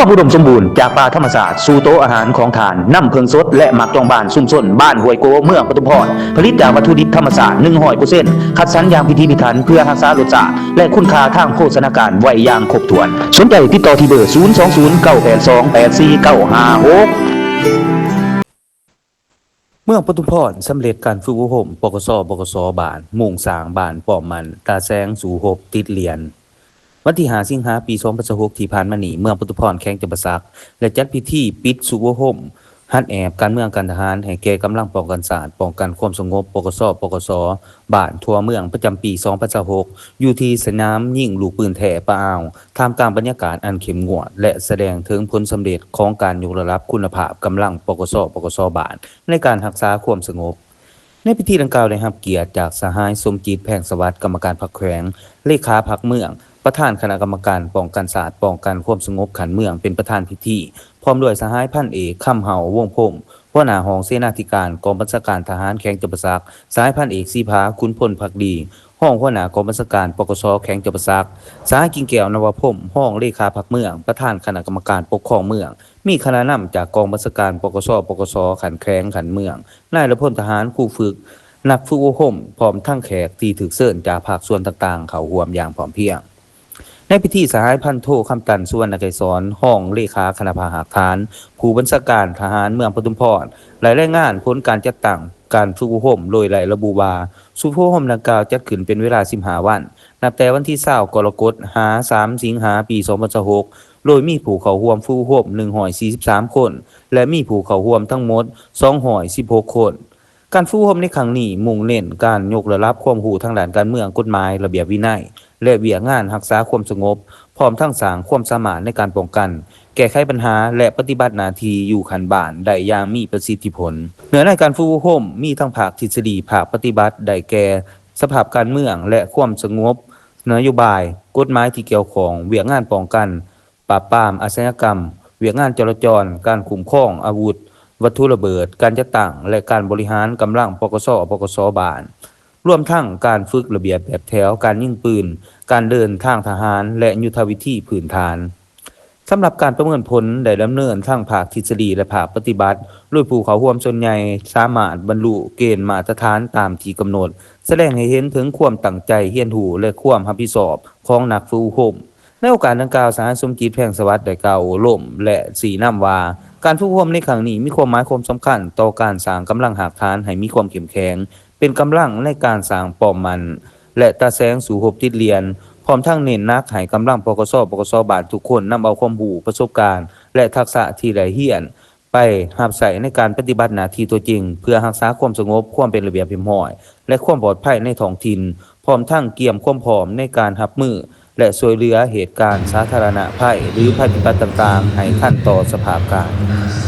ອຸດົມສົມບູນຈາກປ່າທຳມະຊາດ ສູ່ໂຕະອາຫານຂອງທ່ານ, ນ້ຳເຜິ້ງສົດ ແລະ ໝາກຈອງບານ ຊຸມຊົນບ້ານຫ້ວຍໂກ ເມືອງປະທຸມພອນ, ຜະລິດຈາກວັດຖຸດິບທຳມະຊາດ ໜຶ່ງຮ້ອຍເປີເຊັນ ຄັດສັນຢ່າງພິຖີພິຖັນ ເພື່ອຮັກສາລົດຊາດ ແລະ ຄຸນຄ່າທາງໂພຊະນາການໄວ້ຢ່າງຄົບຖ້ວນ. ສົນໃຈຕິດຕໍ່ທີ່ເບີ ສູນສອງສູນ ເກົ້າແປດສອງ ແປດສີ່ເກົ້າຫ້າຫົກ. ເມືອງປະທຸມພອນສຳເລັດການຝຶກອົບຮົມ ປກສ ປກສ ບ້ານ, ມຸງສ້າງບ້ານປ້ອມໝັ້ນ ຕາແສງສູ້ຮົບຕິດລຽນ. ວັນທີຫ້າ ສິງຫາ ປີສອງພັນຊາວຫົກ ທີ່ຜ່ານມານີ້, ເມືອງປະທຸມພອນ ແຂວງຈຳປາສັກ ໄດ້ຈັດພິທີປິດຝຶກອົບຮົມຫັດແອບການເມືອງການທະຫານ ໃຫ້ແກ່ກຳລັງປ້ອງກັນຊາດ ປ້ອງກັນຄວາມສະຫງົບ ປກສ ປກສ ບ້ານທົ່ວເມືອງ ປະຈຳປີສອງພັນຊາວຫົກ ຢູ່ທີ່ສະໜາມຍິງລູກປືນແທປະອ່າວ ທ່າມກາງບັນຍາກາດອັນເຂັ້ມງວດ ແລະ ສະແດງເຖິງຜົນສຳເລັດຂອງການຍົກລະດັບຄຸນນະພາບກຳລັງ ປກສ ປກສ ບ້ານ ໃນການຮັກສາຄວາມສະຫງົບ. ໃນພິທີດັ່ງກ່າວໄດ້ຮັບກຽດຈາກສະຫາຍ ສົມຈິດ ແພງສະຫວັດ ກຳມະການພັກແຂວງ, ເລຂາພັກເມືອງ, ປະທານຄະນະກຳມະການປ້ອງກັນຊາດ ປ້ອງກັນຄວາມສະຫງົບຂັ້ນເມືອງ ເປັນປະທານພິທີ, ພ້ອມດ້ວຍສະຫາຍ ພັນເອກ ຄຳເຮົາ ວົງພົມ ຫົວໜ້າຫ້ອງເສນາທິການກອງບັນຊາການທະຫານແຂວງຈຳປາສັກ, ສະຫາຍ ພັນເອກ ສີຜາ ຂຸນພົນພັກດີ ຮອງຫົວໜ້າກອງບັນຊາການ ປກສ ແຂວງຈຳປາສັກ, ສະຫາຍ ກິ່ງແກ້ວ ນະວະພົມ ຮອງເລຂາພັກເມືອງ, ປະທານຄະນະກຳມະການປົກຄອງເມືອງ, ມີຄະນະນຳຈາກກອງບັນຊາການ ປກສ ປກສ ຂັ້ນແຂວງ, ຂັ້ນເມືອງ, ນາຍລະພົນທະຫານ, ຄູຝຶກ, ນັກຝຶກອົບຮົມ, ພ້ອມທັງແຂກທີ່ຖືກເຊີນຈາກພາກສ່ວນຕ່າງໆ ເຂົ້າຮ່ວມຢ່າງພ້ອມພຽງ. ໃນພິທີ, ສະຫາຍ ພັນໂທ ຄຳຕັນ ສຸວັນນະໄກສອນ ຮອງເລຂາຄະນະພາກຮາກຖານ ຜູ້ບັນຊາການທະຫານເມືອງປະທຸມພອນ ໄດ້ລາຍງານຜົນການຈັດຕັ້ງການຝຶກອົບຮົມ ໂດຍໄດ້ລະບຸວ່າ ຝຶກອົບຮົມດັ່ງກ່າວຈັດຂຶ້ນເປັນເວລາສິບຫ້າວັນ, ນັບແຕ່ວັນທີຊາວ ກໍລະກົດ ຫາ ສາມ ສິງຫາ ປີສອງພັນຊາວຫົກ ໂດຍມີຜູ້ເຂົ້າຮ່ວມຝຶກອົບຮົມ ໜຶ່ງຮ້ອຍສີ່ສິບສາມຄົນ ແລະ ມີຜູ້ເຂົ້າຮ່ວມທັງໝົດ ສອງຮ້ອຍສິບຫົກຄົນ. ການຝຶກອົບຮົມໃນຄັ້ງນີ້ມຸ່ງເນັ້ນການຍົກລະດັບຄວາມຮູ້ທາງດ້ານການເມືອງ, ກົດໝາຍ, ລະບຽບວິໄນ ແລະ ວຽກງານຮັກສາຄວາມສະຫງົບ, ພ້ອມທັງສ້າງຄວາມສາມາດໃນການປ້ອງກັນ, ແກ້ໄຂບັນຫາ ແລະ ປະຕິບັດໜ້າທີ່ຢູ່ຂັ້ນບ້ານໄດ້ຢ່າງມີປະສິດທິຜົນ. ເນື້ອໃນການຝຶກອົບຮົມມີທັງພາກທິດສະດີ, ພາກປະຕິບັດ ໄດ້ແກ່ ສະພາບການເມືອງ ແລະ ຄວາມສະຫງົບ, ນະໂຍບາຍ, ກົດໝາຍທີ່ກ່ຽວຂ້ອງ, ວຽກງານປ້ອງກັນ, ປາບປາມອາຊະຍາກຳ, ວຽກງານຈະລາຈອນ, ການຄຸ້ມຄອງອາວຸດ, ວັດຖຸລະເບີດ, ການຈັດຕັ້ງ ແລະ ການບໍລິຫານກຳລັງ ປກສ ປກສ ບ້ານ, ລວມທັງການຝຶກລະບຽບແບບແຖວ, ການຍິງປືນ, ການເດີນທາງທະຫານ ແລະ ຍຸດທະວິທີພື້ນຖານ. ສຳລັບການປະເມີນຜົນໄດ້ດຳເນີນທັງພາກທິດສະດີ ແລະ ພາກປະຕິບັດ, ໂດຍຜູ້ເຂົ້າຮ່ວມສ່ວນໃຫຍ່ສາມາດບັນລຸເກນມາດຕະຖານຕາມທີ່ກຳນົດ, ສະແດງໃຫ້ເຫັນເຖິງຄວາມຕັ້ງໃຈຮຽນຮູ້ ແລະ ຄວາມຮັບຜິດຊອບຂອງນັກຝຶກອົບຮົມ. ໃນໂອກາດດັ່ງກ່າວ, ສະຫາຍ ສົມຈິດ ແພງສະຫວັດ ໄດ້ກ່າວໂອ້ລົມ ແລະ ຊີ້ນຳວ່າ ການຝຶກອົບຮົມໃນຄັ້ງນີ້ມີຄວາມໝາຍຄວາມສຳຄັນຕໍ່ການສ້າງກຳລັງຮາກຖານໃຫ້ມີຄວາມເຂັ້ມແຂງ, ເປັນກຳລັງໃນການສ້າງປ້ອມໝັ້ນ ແລະ ຕາແສງສູ້ຮົບຕິດລຽນ, ພ້ອມທັງເນັ້ນໜັກໃຫ້ກຳລັງ ປກສ ປກສ ບ້ານທຸກຄົນນຳເອົາຄວາມຮູ້, ປະສົບການ ແລະ ທັກສະທີ່ໄດ້ຮຽນ ໄປຮັບໃຊ້ໃນການປະຕິບັດໜ້າທີ່ຕົວຈິງ ເພື່ອຮັກສາຄວາມສະຫງົບ, ຄວາມເປັນລະບຽບຮຽບຮ້ອຍ ແລະ ຄວາມປອດໄພໃນທ້ອງຖິ່ນ, ພ້ອມທັງກຽມຄວາມພ້ອມໃນການຮັບມື ແລະ ຊ່ວຍເຫຼືອເຫດການສາທາລະນະໄພ ຫຼື ໄພພິບັດຕ່າງໆ ໃຫ້ທັນຕໍ່ສະພາບການ.